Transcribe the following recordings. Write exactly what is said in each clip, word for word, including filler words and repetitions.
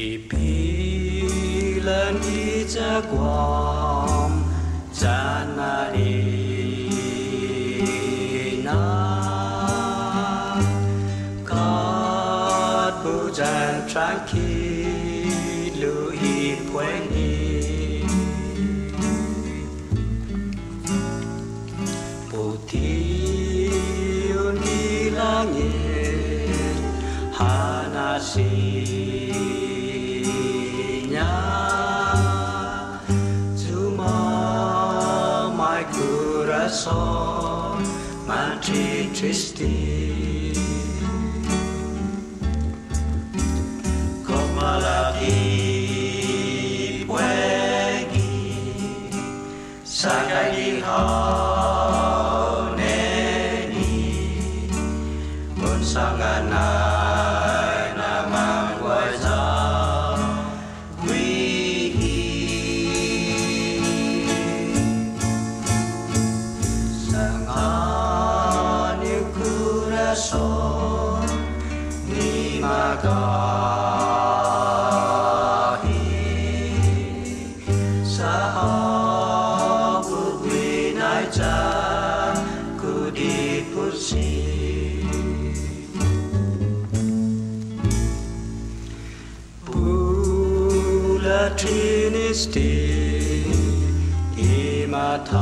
I pilan giya Guam yan Manila, katbo yan trankilu i puengi. Puti'on i langet, ha' na' siña, yumama i korason mantritriste. Kao malak i puengi, sa' gaige hao neni, un sångan nai na mangguaiya guihi. Sangåni i korason ni magahi, sa' hågu guinaiya-ku di pusi. Bula triniste i mata-mu,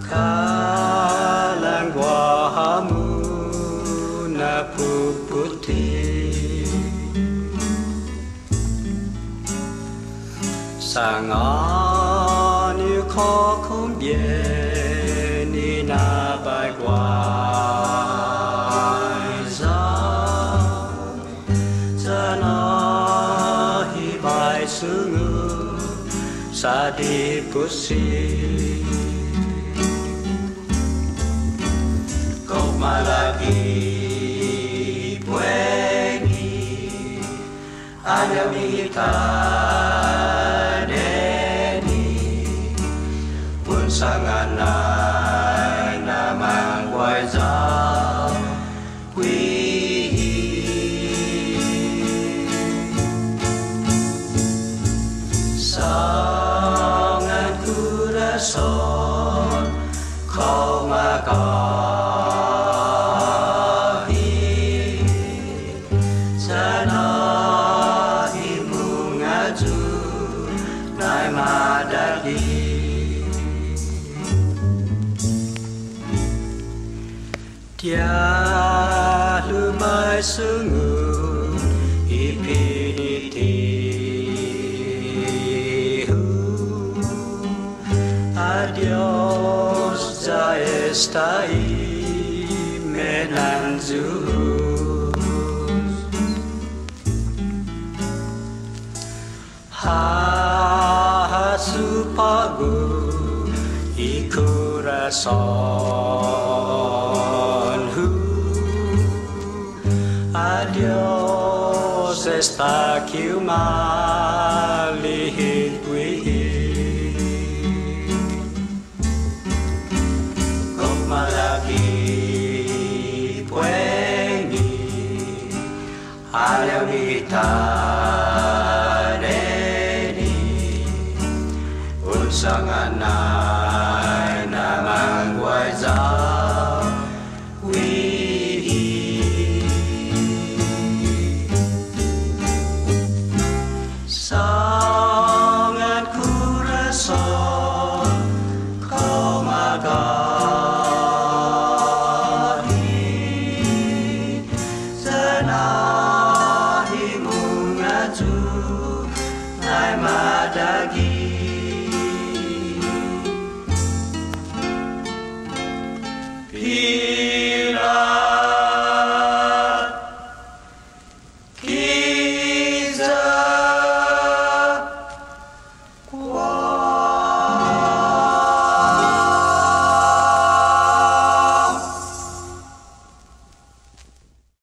kalan guaha-mu na puputi. Sangåni i kokombien i na bai guaiya, yan i bai sungu sa' di pusi. Kao malak i puengi, anai hita neni, un sångan nai na mangguaiya guihi. Sångan korason kao magahi, yan i mungnga ayu nai madagi. Ti ha' bai sungu i piniti-hu. Adios ya esta i me'nan Yu'os. Hahasso på'go i korason-hu. Adios esta ki u ma li'e' guihi. Kao malak i puengi, anai hita